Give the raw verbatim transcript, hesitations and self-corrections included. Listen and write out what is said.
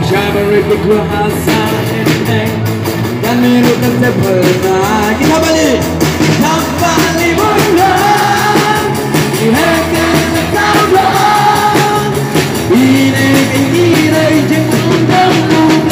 Jabari bikru hasa ene. Dan meru kan tepel na. Kita balik. Kita balik bola. Iheke na taula. Ine ine jeng dang dang.